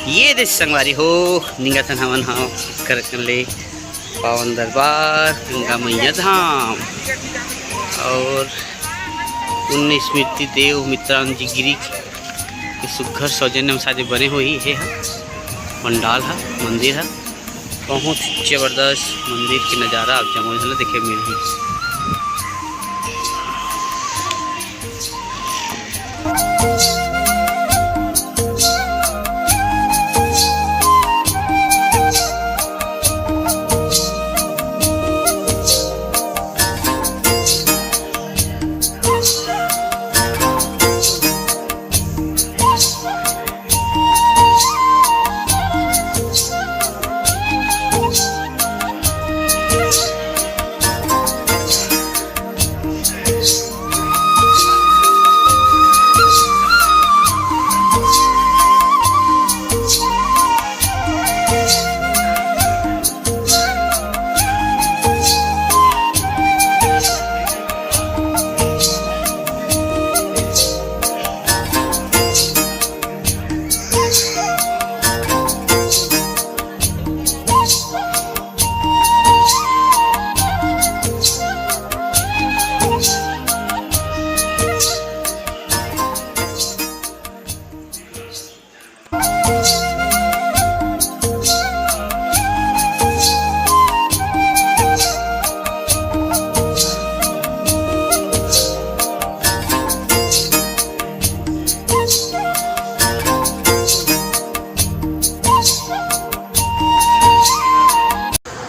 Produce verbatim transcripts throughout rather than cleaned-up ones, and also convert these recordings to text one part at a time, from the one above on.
ये दे संगवारी हो, निंगत हन हमन ह सुग्घर अकन ले पावन दरबार गंगा मैया धाम। और पुण्य स्मृति देव मित्रानंद जी गिरी के सुग्घर सौजन्य में शायद बने होही हे ह पंडाल ह, मंदिर ह। बहुत जबरदस्त मंदिर के नजारा आप जम्मो झन ल देखे मिलही।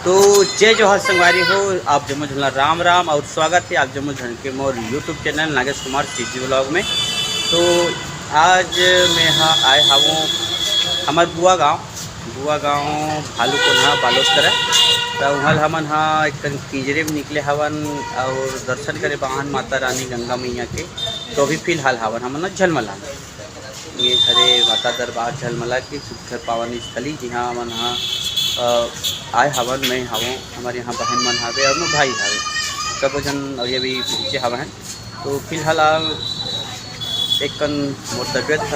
तो जय जोहार संगवारी हो, आप जम्मो झन ला राम राम और स्वागत है आप जम्मो झन के मोर YouTube channel Nagesh Kumar CG vlog में। तो आज मैं हा आए हावों हमर बुआ गांव, बुआ गांव भालू कोन्हा बालोद करा। त उहाँ ल हमन हा एक कन किंजरे में निकले हवन और दर्शन करे बाहन माता रानी गंगा मैया के। तो अभी फिलहाल हावन हमन हा झलमला। ये हरे माता दरबार झलमला के सुग्घर पावन स्थली, जिहाँ हमन हा, अ, आए हावन, मैं हावों, हमर यहाँ बहन मन हावे और मोर भाई हावे, सबो झन अभी अभी पहुँचे हावहन। तो फिलहाल एक कन मोर तबीयत ह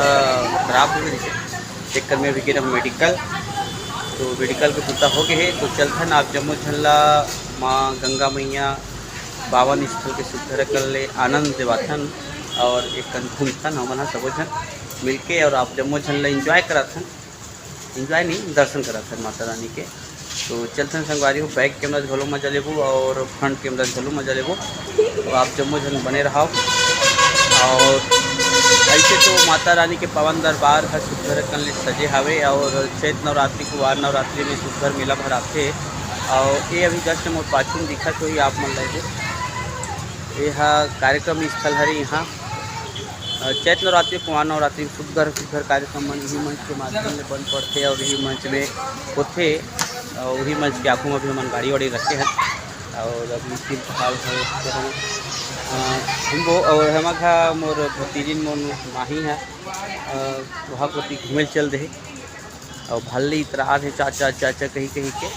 खराब हो गई रहिसे, एक कन में भी गे रहूँ मेडिकल। तो मेडिकल के बुता हो गए हे, तो चलथन आप जम्मो झन ला माँ गंगा मैया पावन स्थल के सुग्घर अकन ले आनंद देवाथन और एक कन घूमथन हमन ह सबो झन मिलके और आप जम्मो झन ला एंजॉय कराथन। एंजॉय नहीं, दर्शन कराथन माता रानी के। तो चलथन संगवारी हो, बैक कैमरा घलो मजा लेबो और फ्रंट कैमरा घलो मजा लेबो। तो आप जम्मो झन बने रहो। और ऐसे तो माता रानी के पावन दरबार ह सुग्घर अकन ले सजे हावे और चैत नवरात्रि, कुवार नवरात्रि में सुग्घर मेला भराथे। और ये अभी जस्ट मोर पाछू में दिखत होही आप मन ला, ये हा कार्यक्रम स्थल हरे यहाँ। अ, चैत नवरात्रि, कुमार नवरात्रि में सुग्घर सुग्घर कार्यक्रम मन इही मंच के माध्यम ले बन पड़थे और इही मंच में होथे। और उही मंच के आगू में भी हमन गाड़ी वाड़ी रखे हैं। और अभी फिलहाल हम, अ, घूमबो और हमर घर मोर भतीजिन मोर माही है, अ, वहाँ कोती घूमे ल चल देहे। और भल्ली इतरार है चाचा चाचा कही कही के।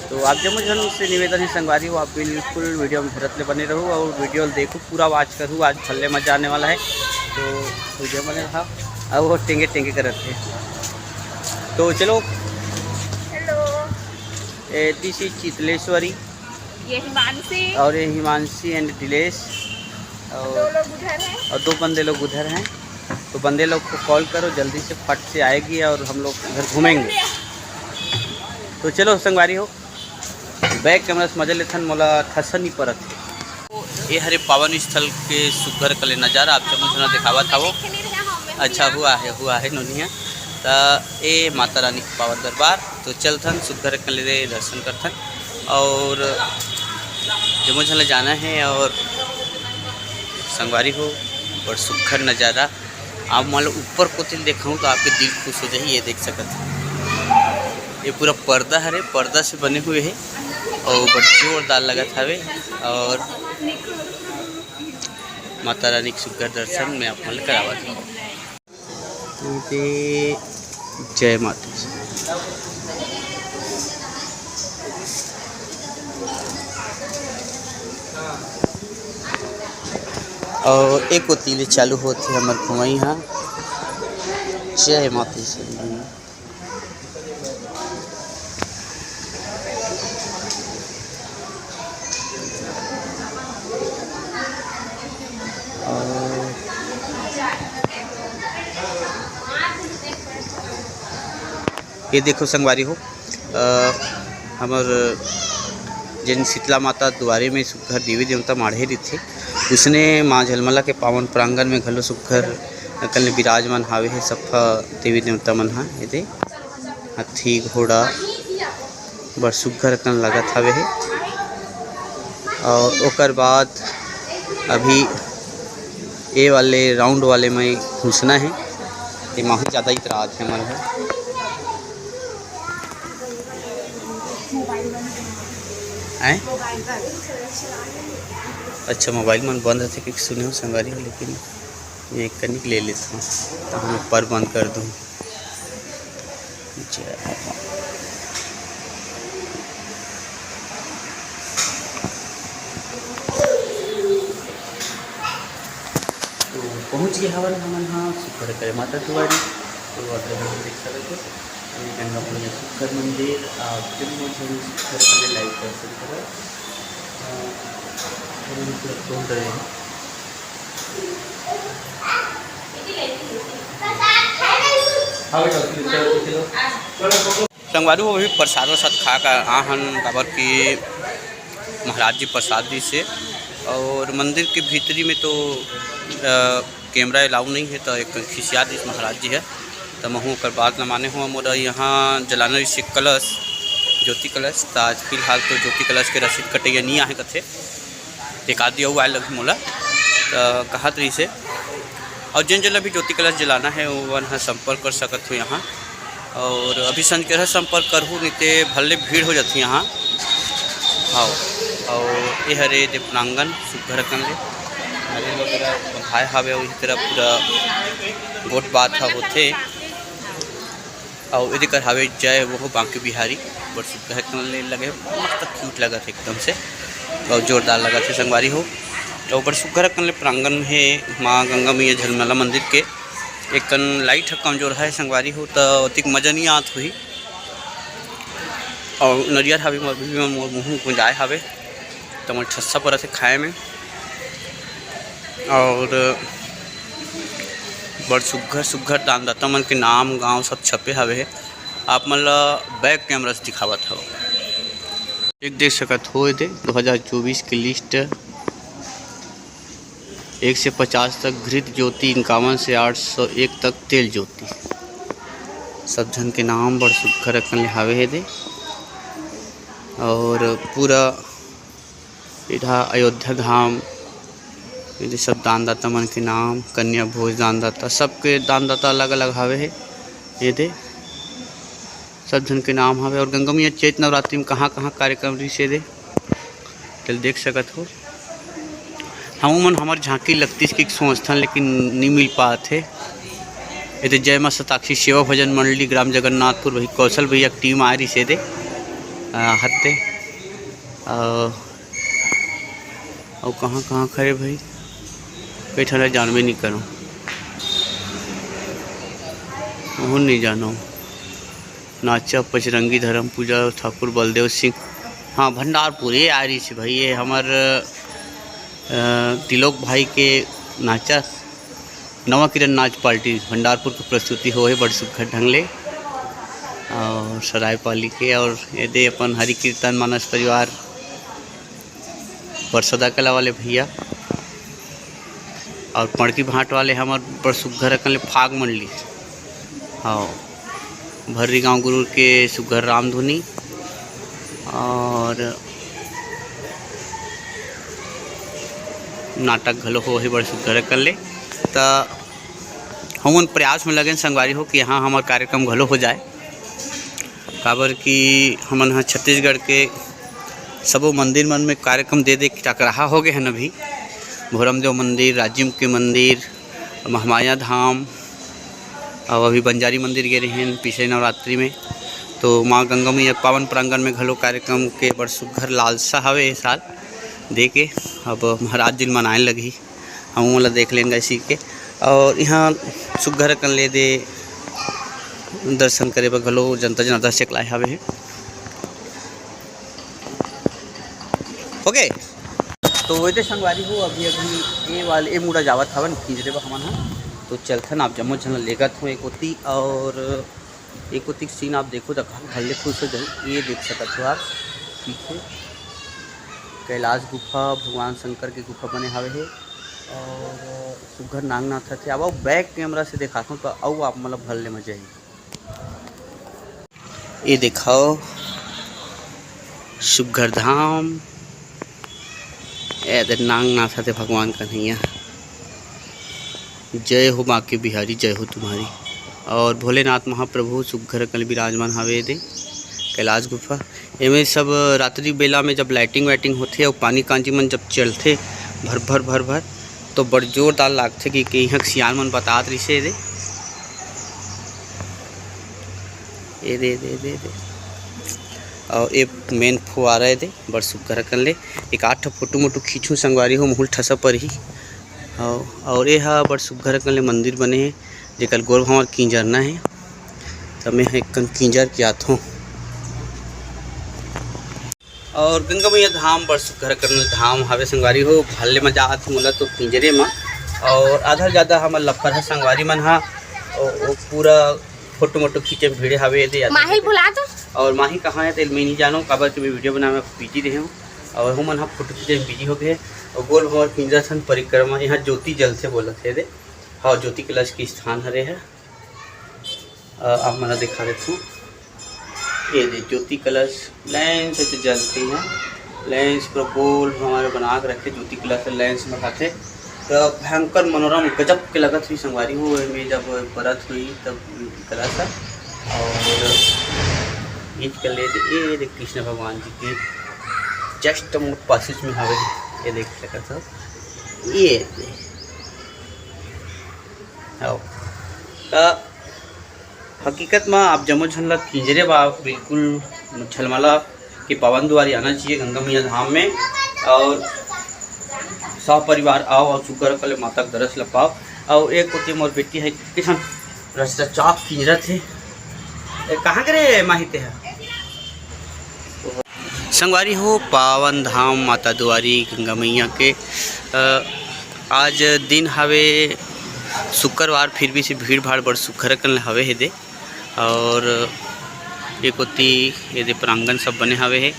तो आप जम्मो झन से निवेदन है संगवारी हो, आप बिल्कुल वीडियो में भरत ले बने रहो और वीडियो ल देखो, पूरा वॉच करो। आज भल्ले मजा आने वाला है, तो वीडियो बने रहो। अब वो टेंगे टेंगे करत है, तो चलो। हेलो। A, this is चितलेश्वरी। ये हिमांशी। और ये हिमांशी and दिलेश। और दो लोग उधर हैं। और दो बंदे लोग उधर हैं। तो बंदे लोग को कॉल करो, जल्दी से फट से आएगी और हम लोग उधर घूमेंगे। तो चलो संगवारी हो, बैक कैमरा से मजा लेथन, मोला ठसन नहीं परत है। तो ये हरे पावन स्थल के सुग्घर अकन ले नजारा आप जम्मो झन ला देखावत हावों। अच्छा हुआ है, हुआ है नोनिया। त ए माता रानी के पावन दरबार, तो चलथन सुग्घर अकन ले दर्शन करथन। और जम्मो झन ला जाना है और संगवारी हो, बड़ सुग्घर नजारा। आप मन ल ऊपर कोती ले देखाहूँ तो आपके दिल खुश हो जाही। ये देख सकत हो, ये पूरा पर्दा हरे, पर्दा से बने हुए है और बड़ जोरदार लगत हवे। और माता रानी के सुग्घर दर्शन मैं आप मन ल करावत हूँ। जय माता दी। और एक कोती ले चालू होत हे हमर घुमई हा। जय माता दी। ये देखो संगवारी हो, अ, हमर जेन शीतला माता दुआरे में सुग्घर देवी देवता माढ़े रहिथे, उसने माँ झलमला के पावन प्रांगण में घलो सुग्घर अकन ले विराजमान हावे हे सफा देवी देवता मन ह। एदे हाथी घोड़ा बड़ सुग्घर अकन लगत हावे हे। और ओकर बाद अभी ए वाले राउंड वाले में घुसना हे, एमा ही ज़्यादा इतराज हे हमर घर। आय? अच्छा, मोबाइल मन बंद रथे कि सुने हो संगवारी हो, लेकिन मैं एक कनिक ले लेता हूँ, तो हम ऊपर बंद कर दूँ। जय माँ। तो पहुँच गए हवन हमन हाँ सुघर करे माता दुआरी। तो आप लोग देख सकते हो, ये गंगा मैया सुघर मंदिर। आप जब मुझे सुघर के लाइव दर्शन करो, अ, हम पूरा घूम रहे हैं। हाँ बेटा, चलो, चलो। संगवारी हो, अभी प्रसाद वरसाद खा के आ हन, काबर कि महाराज जी प्रसाद दिस हे। और मंदिर के भीतरी में तो, अ, कैमरा अलाउ नहीं है, तो एक खिसिया दिस महाराज जी है, तो महू ओकर बात न माने हो। मोर यहाँ जलाना रहिस हे कलश, ज्योति कलश, तो आज फिलहाल तो ज्योति कलश के रसीद कटैया नहीं आहे कथे। एक आदि अउ आए लगही मोला, त कहत रहिस हे। और जेन जेला भी ज्योति कलश जलाना है, वो मन ह संपर्क कर सकत हो यहाँ। और अभी संझ के संपर्क करहू, नहीं ते भले भीड़ हो जाती यहाँ। हाँ, और ये हरे दे प्रांगण सुघर अकन ले नारियल वगैरह बंधाए हावे, और इस तरह पूरा गोठ बात ह होथे। अउ एदे कर हावे जय वो बांके बिहारी, बड़ सुग्घर अकन ले लगे, मस्त क्यूट लगत हे एकदम से, अउ जोरदार लगत हे संगवारी हो। अउ बड़ सुग्घर अकन ले प्रांगण हे, माँ गंगा मैया झलमला मंदिर के। एक कन लाइट ह कमजोर हे संगवारी हो, त ओतिक मजा नहीं आत होही। अउ नरियर हावे, अभी भी मोर मुँह गुंजाए हावे, त मोर ठस्सा परत हे खाए में। और बड़ सुग्घर सुग्घर दानदाता मन के नाम गांव सब छपे हवे हे। आप मन ला बैक कैमरा से दिखावत हव। एक देख सकत हो एदे दो हज़ार चौबीस के लिस्ट, एक से पचास तक घृत ज्योति, इक्यावन से आठ सौ एक तक तेल ज्योति। सब झन के नाम बड़ सुग्घर अकन ले हावे हे दे। और पूरा एदे अयोध्या धाम, एदे सब दानदाता मन के नाम, कन्या भोज दानदाता, सबके दानदाता अलग-अलग हावे हे। एदे सब झन के नाम हावे। और गंगा मैया चैत नवरात्रि में कहाँ-कहाँ कार्यक्रम रहिस हे एदे, तेला देख सकत हो। हमू मन हमर झांकी लगतीस कि सोचथन, लेकिन नी मिल पात हे। एदे जय माँ सताक्षी सेवा भजन मंडली ग्राम जगन्नाथपुर, वही कौशल भैया के टीम आए रहिस हे एदे, अ, हत्ते। अ, अउ कहाँ-कहाँ खड़े भाई, कई ठन ला जानबे नइ करंव, महूँ नइ जानंव। नाचा पचरंगी धर्म पूजा ठाकुर बलदेव सिंह, हाँ, भंडारपुर, ये आ रहिस भाई, ये हमर, अ, तिलोक भाई के नाचा नवा किरण नाच पार्टी भंडारपुर के प्रस्तुति होहे बड़ सुग्घर ढंग ले, और सरायपाली के, और एदे अपन हरि कीर्तन मानस परिवार परसदा कला वाले भैया, और पड़की भाट वाले हमर बड़ सुग्घर अकन ले फाग मंडली। हाँ, भर्री गांव गुरूर के सुग्घर रामधुनी और नाटक घलो होहे बड़ सुग्घर अकन ले। त हमन प्रयास में लगेन संगवारी हो कि यहाँ हमर कार्यक्रम घलो हो जाए, काबर कि हमन ह छत्तीसगढ़ के सबो मंदिर मन में कार्यक्रम दे दे के टकराहा हो गए हन। अभी भोरमदेव मंदिर, राजिम के मंदिर, महामाया धाम, अउ अभी बंजारी मंदिर गे रहेन पिछले नवरात्रि में। तो माँ गंगा मैया पावन प्रांगण में घलो कार्यक्रम के बड़ सुग्घर लालसा हवे ए साल दे के। अब महाराज दिन मनाए लगही, हमू मन ला देख लेन गाइस के। और यहाँ सुग्घर अकन ले दे दर्शन करे बर घलो जनता जनार्दन चकलाए हवे हे। OK, तो वैसे संगवारी हो, अभी अभी ए वाले ए मुड़ा जावत हवन खींच रे हमन ह। तो चलथन, आप जम्मो झन ला लेगत हूँ एक ओती। और एक ओतिक सीन आप देखो त भले खुश हो जाओ। ये देख सकत हो आप पीछे कैलाश गुफा, भगवान शंकर के गुफा बने हावे हे और सुघर नांग नाथा थे। अब बैक कैमरा से दिखाता हूँ तो अउ आप मतलब भले मजा ही। ये दिखाओ सुघर धाम, ए दे नांग नाथा थे भगवान कन्हैया। जय हो बांके बिहारी, जय हो तुम्हारी। और भोलेनाथ महाप्रभु सुघर कल विराजमान हावे दे कैलाश गुफा। एमे सब रात्रि बेला में जब लाइटिंग वाइटिंग होथे और पानी कांजी मन जब चलथे भर भर भर भर, तो बड़ जोरदार लागथे कि, कि यहाँ के सियान मन बतात रहिसे दे। ए दे, दे, दे, दे। और ये मेन फुहारा है दे, बड़ सुघर कन ले। एक आठ ठो फोटो मोटो खींचू संगवारी हो, मुहुल ठसा पर ही। और, और ये हा बड़ सुघर कन ले मंदिर बने है, जेकर गोर भांवर किंजरना है। त मैं ह एक कन किंजर के आत हूँ। और गंगा मैया धाम बड़ सुघर कन धाम हावे संगवारी हो, भले मजा आत मोला तो किंजरे मा। और आधा ज्यादा हमर लफर ह संगवारी मन हा, ओ, ओ पूरा फोटो मोटो खींचे में भिड़े हावे दे। माहिल भुला दो। और माही कहाँ है तेल मैं नहीं जानो, काबर के मैं वीडियो बनावे में बिजी रहे हूँ। और हम मन हा फोटो खींचे में बिजी हो गए। और गोल भंवर किंजर सन परिक्रमा, यहाँ ज्योति जलथे बोलत हे दे। हाँ, ज्योति कलश के स्थान हरे है। अ, आप मन ला दिखा देथों, ये दे ज्योति कलश लाइन से तो जलते हैं, लाइन से पूरा गोल हमारे बना के रखे ज्योति कलश लाइन से लगाथे। तो भयंकर मनोरम गजब के लगत हुई संगवारी हो, एमे जब बरत हुई तब कलश है। और गीत कर ले दे, ये दे कृष्ण भगवान जी के जस्ट मोर पासिस में हवे, ये देख सकत हो, ये दे। आओ। त हकीकत म आप जम्मो झन ल किंजरे बा, बिल्कुल झलमला के पावन दुआरी आना चाहिए गंगा मैया धाम में। और सपरिवार आओ और सुघर कले माता के दरस ल पाओ। और एक कोती मोर बेटी है किसन रस्ता चाप किंजरत हे। ए, कहाँ के रे माही ते ह? संगवारी हो, पावन धाम माता दुआरी गंगा मैया के, अ, आज दिन हवे शुक्रवार, फिर भी से भीड़ भाड़ बड़ सुघर कन हवे हे दे। और एक ओती ये दे प्रांगण सब बने हवे हे,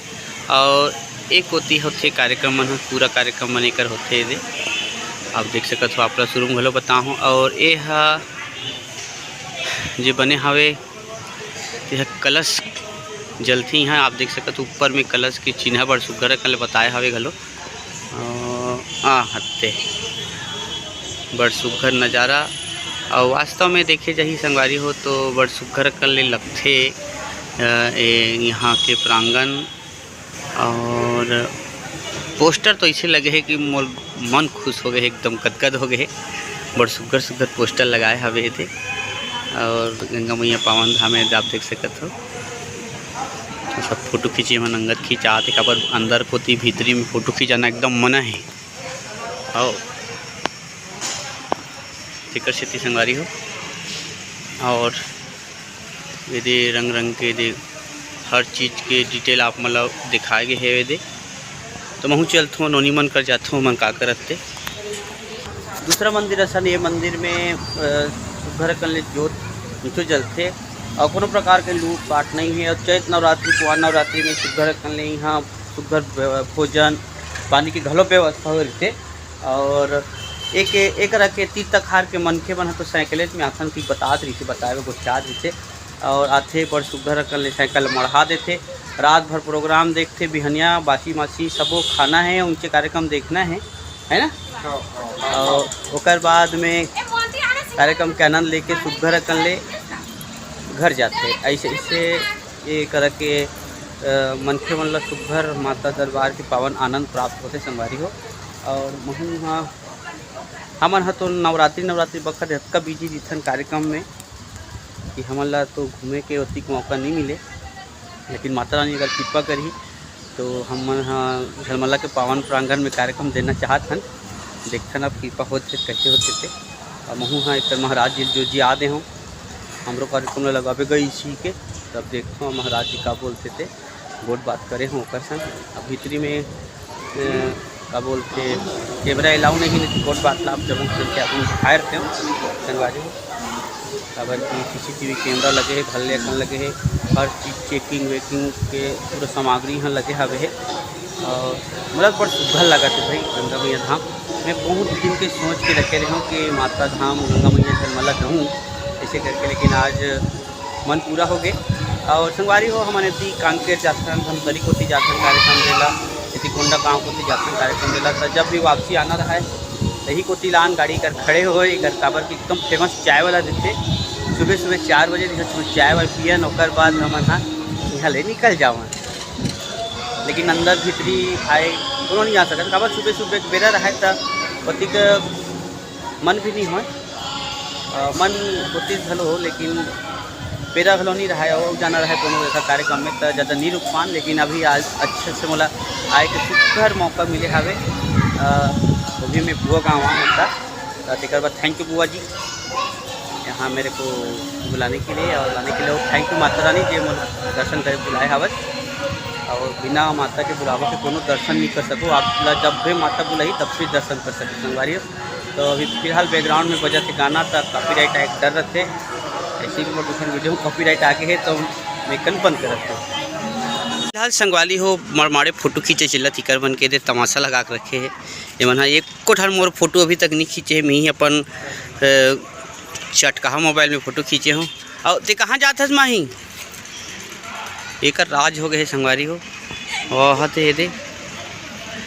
और एक ओती होथे कार्यक्रम मन ह, पूरा कार्यक्रम मन एकर होथे ये दे। आप देख सकत हो, आप ला शुरू में घलो बताहूँ। और ये हा जे बने हवे, ये कलश जलथे इहाँ, आप देख सकत हो ऊपर में कलश के चिन्हा बड़ सुघर कन ले बताए हवे घलो। अ, आ हत्ते बड़ सुघर नजारा। और वास्तव में देखे जाही संगवारी हो तो बड़ सुघर कन ले लगथे, अ, ए, यहाँ के प्रांगण। और पोस्टर तो ऐसे लगे है कि मोर मन खुश हो गए, एकदम गदगद हो गए है। बड़ सुघर सुघर पोस्टर लगाए हवे हे ते। और गंगा मैया पावन धाम है, आप देख सकत हो। सब फोटो खींचे मन अंगत खिंचात हे, काबर अंदर कोती भीतरी में फोटो खिंचाना एकदम मना है। आओ, तेकर सेती संगवारी हो। और ये दे रंग रंग के दे हर चीज के डिटेल आप मन ल दिखाए गे हे। ये दे तो महूँ चलथों, नोनी मन कर जाथों, मन का करत ते। दूसरा मंदिर असन, ये मंदिर में, अ, सुघर कन ले जोत नीचो जलथे और कोनो प्रकार के लूट पाट नहीं है। और चैत नवरात्रि, कुआर नवरात्रि में सुघर कन ले यहाँ सुघर व्य-, भोजन पानी के घलो व्यवस्था हो रहिथे। और एक, एक तरह के तीर तखार के मनखे मन ह तो साइकिलेज में आथन की बतात रहिथे, बताए बर गोठियात रहिथे। और आथे बड़ सुघर कन ले साइकिल मढ़ा देथे, रात भर प्रोग्राम देखथे, बिहनिया बासी मासी सबो खाना है, उनके कार्यक्रम देखना है, है ना? और ओकर बाद में कार्यक्रम के आनंद लेके सुघर कन ले घर जाथे। ऐसे, ऐसे ये करके, अ, मनखे मन ल सुघर माता दरबार के पावन आनंद प्राप्त होथे संगवारी हो। और महू ह, हमन ह तो नवरात्रि, नवरात्रि बखत अतका बिजी रहिथन कार्यक्रम में कि हमन ल तो घूमे के ओतिक मौका नहीं मिले, लेकिन माता रानी अगर कृपा करही तो हमन ह झलमला के पावन प्रांगण में कार्यक्रम देना चाहत हन। देखथन अब कृपा होत हे, कैसे होत हे ते। अब महू ह एक महाराज जी जो जी आ दे हों, हमरो कार्यक्रम ल लगाबे गई इसी के, तब देखथों महाराज जी का बोलथे ते। गोठ बात करे हों ओकर संग। अब भीतरी में, अ, का बोलथे, कैमरा अलाउ नहीं, नहीं तो गोठ बात ला आप जब करके आप दिखाए रहते हो संगवारी हो। काबर कि सीसीटीवी कैमरा लगे हे, घल्ले असन लगे हे, हर चीज चेकिंग वेकिंग के पूरा सामग्री ह लगे हवे हे। और मतलब बड़ सुग्घर लगत हे भाई गंगा मैया धाम। मैं बहुत दिन के सोच के रखे रहूँ कि माता धाम गंगा मैया धाम मला जाऊँ ऐसे करके, लेकिन आज मन पूरा हो गए। और संगवारी हो, हमन एती कांकेर जाथन, धमतरी कोती जाथन कार्यक्रम देला, एती गोंडा गांव कोती जाथन कार्यक्रम देला। तो जब भी वापसी आना रहा है, यही कोती लान गाड़ी कर खड़े हो, एकर काबर कि एकदम फेमस चाय वाला देथे। सुबह सुबह चार बजे दिखा चाय वाय पियन, ओकर बाद हमन हा यहाँ ले निकल जावन। लेकिन अंदर भीतरी आए कोनो नहीं आ सकत, काबर सुबह सुबह के बेरा रहे त ओतिक मन भी नहीं होय। अ, मन होतिस घलो, लेकिन बेरा घलो नहीं रहे, और जाना रहे कोनो ऐसा कार्यक्रम में, त ज़्यादा नहीं रुक पान। लेकिन अभी आज अच्छे से मोला आए के सुघर मौका मिले हवे। अ, वो भी मैं बुआ गाँव आऊँ था, त तेकर बाद थैंक यू बुआ जी, यहाँ मेरे को बुलाने के लिए और लाने के लिए, और थैंक यू माता रानी जे मोर दर्शन करे बुलाए हवस। और बिना माता के बुलावा के कोनो दर्शन नहीं कर सको। आप ला जब भी माता बुलाई तब भी दर्शन कर सको संगवारी हो। तो अभी फिलहाल बैकग्राउंड में बजत हे गाना, तो कॉपीराइट आए के डर रहते, ऐसे भी मोर दूसर वीडियो में कॉपीराइट आगे है तो मैं कन बंद करत हूँ। फिलहाल संगवारी हो, मरमाड़े फोटो खींचे चिल्ला तिकर बन के दे तमाशा लगा के रखे है। ये मन हा एको ठन मोर फोटो अभी तक नहीं खींचे है, मैं ही अपन अ, चटकाहा मोबाइल में फोटो खींचे हूँ। और ते कहाँ जात हस माही? एकर राज हो गए संगवारी हो। वह ते दे,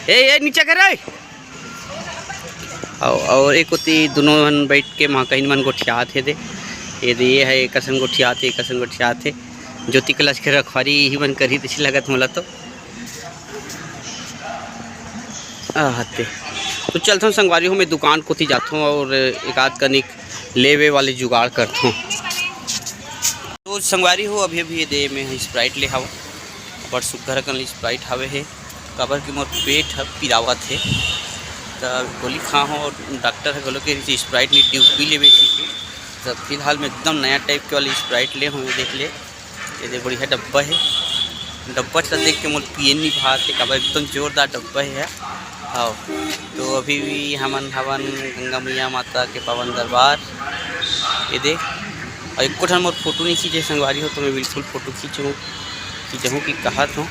ए, ए नीचे कर रे। और, और एक होती दोनों मन बैठ के माँ कहीं मन गोठियात हे दे। ये दे ये है, एक असन गोठियात हे, एक असन गोठियात हे। ज्योति कलश के रखवारी यही मन करही तैसी लगत मोला तो। आहते। तो चलथन संगवारी हो, मैं दुकान कोती जाथों और एक आध कनिक लेवे वाले जुगाड़ करथों। तो संगवारी हो, अभी अभी ये दे मैं स्प्राइट ले हव, बड़ सुग्घर अकन स्प्राइट हवे हे, काबर कि मोर पेट ह पिरावत हे। त गोली खा हो और डॉक्टर ह घलो के स्प्राइट नहीं ट्यूब पी लेवे सीखे। त फिलहाल मैं एकदम नया टाइप के वाली स्प्राइट ले हूँ, देख ले। ये दे बढ़िया डब्बा हे, डब्बा ला देख के मोर पिए नहीं भात हे, काबर एकदम जोरदार डब्बा हे। हाँ, तो अभी भी हमन हवन गंगा मैया माता के पावन दरबार। ये दे, और एको ठन मोर फोटो नहीं खींचे संगवारी हो, तो मैं बिल्कुल फोटो खींचूँ, खींचहूँ कि कहत हूँ,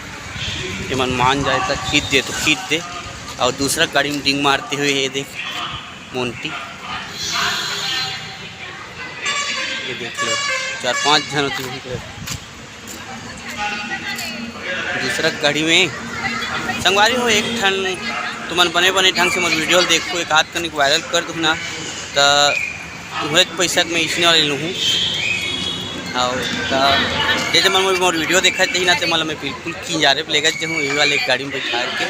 ये मन मान जाए तो खींच दे, तो खींच दे। और दूसरा गाड़ी में डिंग मारते हुए ये देख मोंटी, ये देख लो, चार पांच झन होती है। दूसरा गाड़ी में संगवारी हो, एक ठन तुमन बने बने ढंग से मोर वीडियो ल देखो, एक आध कनिक वायरल कर दो ना, त तुम्हरे पैसा के मैं इसने वाले लूँ। और त जे जे मन मोर, मोर वीडियो देखत ही ना, ते मन ल मैं बिल्कुल किंजारे पे लेगत जाहूँ, यही वाले गाड़ी में बैठा के।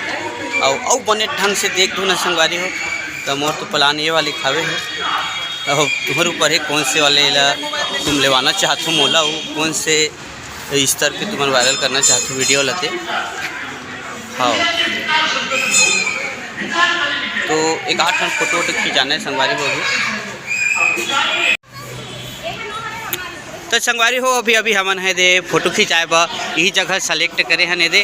और, और बने ढंग से देख दो ना संगवारी हो, तो मोर तो प्लान ये वाले खावे है। और तुम्हारे ऊपर है कौन से वाले ला तुम लेवाना चाहत हो मोला, वो कौन से स्तर के तुमन वायरल करना चाहत हो वीडियो लाते। हाँ, तो एक आध ठन फोटो वोटो खिंचाना है संगवारी हो भी। तो संगवारी हो, अभी अभी हमन हे दे फोटो खिंचाए बर यही जगह सेलेक्ट करे हन ए दे,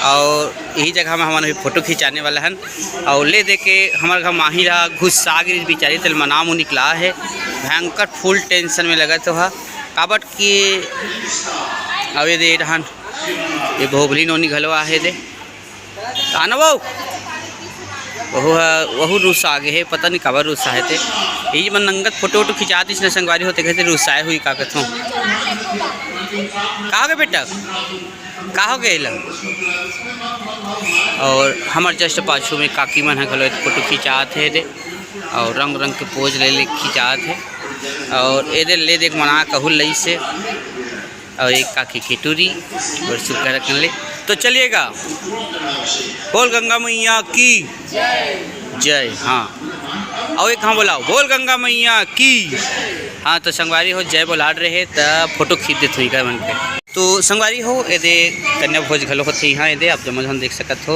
और यही जगह में हमन अभी फोटो खिंचाने वाला हन। और ले दे के हमर घर माही ला गुस्सा गिरिस बेचारी, तेल मना मुँह निकला है, भयंकर फुल टेंशन में लगत हो हा, काबर कि अब ये दे रहन ये भोभली नोनी घलो आहे दे। आना वो, वहू ह, वहू रुस्सा आगे हे, पता नहीं काबर रुस्सा हे ते। ये मन नंगत फोटो वोटो खिंचा दिस न संगवारी हो, ते कहते रुस्साए हुई का कथों। का हो गए बेटा? का हो गए ला? और हमर जस्ट पाछू में काकी मन ह घलो फोटो खिंचात हे दे, और रंग रंग के पोज ले ले खिंचात हे। और एदे ले देख मना कहू लई से। और एक काकी के टूरी और सुग्घर अकन ले। तो चलिएगा, बोल गंगा मैया की जय। हाँ, और एक हाँ बोलाओ, बोल गंगा मैया की। हाँ, तो संगवारी हो, जय बोलाड रहे त फोटो खींच देत हुई का मन के। तो संगवारी हो, एदे कन्या भोज घलो होथे यहाँ, एदे आप जम्मो झन देख सकत हो।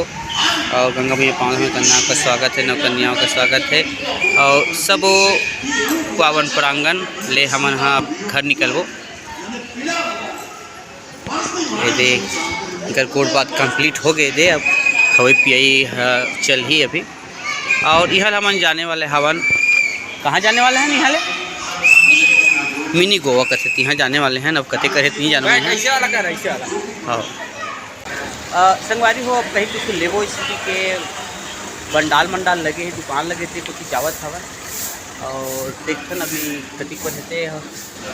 और गंगा मैया पावन में कन्या का स्वागत है, नवकन्याओं का स्वागत है। और सबो पावन प्रांगण ले हमन हा घर निकलबो। ये दे, इकर कोट बात कंप्लीट हो गए दे। अब खवई पियाई ह चलही अभी। और इहाँ हमन जाने वाले हवन, कहाँ जाने वाले हैं इहाँ ले? मिनी गोवा कथे, तिहाँ जाने वाले हैं। अब कते करे तिही जानबो मैं। ऐसे वाला कर, ऐसे वाला। हाँ। अ, संगवारी हो, अब कहीं कुछ लेबो, इसी के पंडाल मंडाल लगे हे, दुकान लगे हे, कुछ जावत हवा। और देखथन अभी कति को रहते हैं,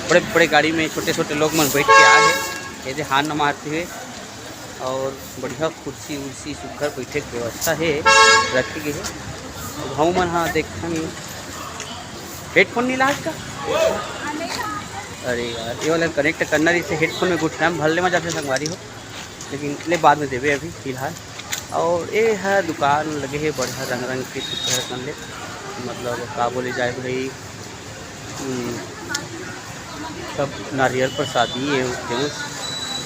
बड़े बड़े गाड़ी में छोटे छोटे लोग मन बैठ के आए हैं। ये दे हाथ न मारते हुए और बढ़िया कुर्सी उर्सी सुघर बैठे के व्यवस्था हे, रखे गए हे। अब हमन हा देखथन, headphone नहीं लाज का? अरे यार, ये वाला connect करना रहिसे, headphone में गुठिया में भर ले मा जाथे संगवारी हो, लेकिन ले बाद में देबे अभी फिलहाल। और ये है दुकान लगे हे बढ़िया रंग रंग के सुघर कन ले, मतलब का बोले जाए भाई, हम्म, सब नारियल प्रसादी ये फेमस,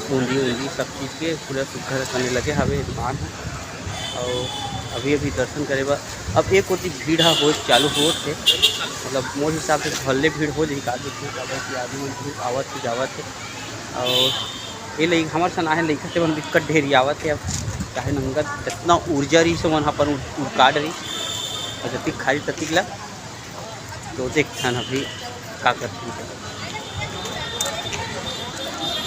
बूंदी उंदी सब चीज़ के पूरा सुघर कने लगे हवे दुकान है। और अभी अभी दर्शन करे बर अब एक कोती भीड़ हा हो चालू होत हे, मतलब मोर हिसाब से भले भीड़ हो जाही, का देखिए काबर कि आदमी मन बहुत आवत हे जावत हे। और ये लइका हमारे सन आहे, लइका से मन दिक्कत ढेरी आवत हे। अब चाहे नंगत जितना ऊर्जा रही से मन अपन उड़- उड़काट रही, और जतिक खाली ततिक ला तो देखथन अभी का करथन।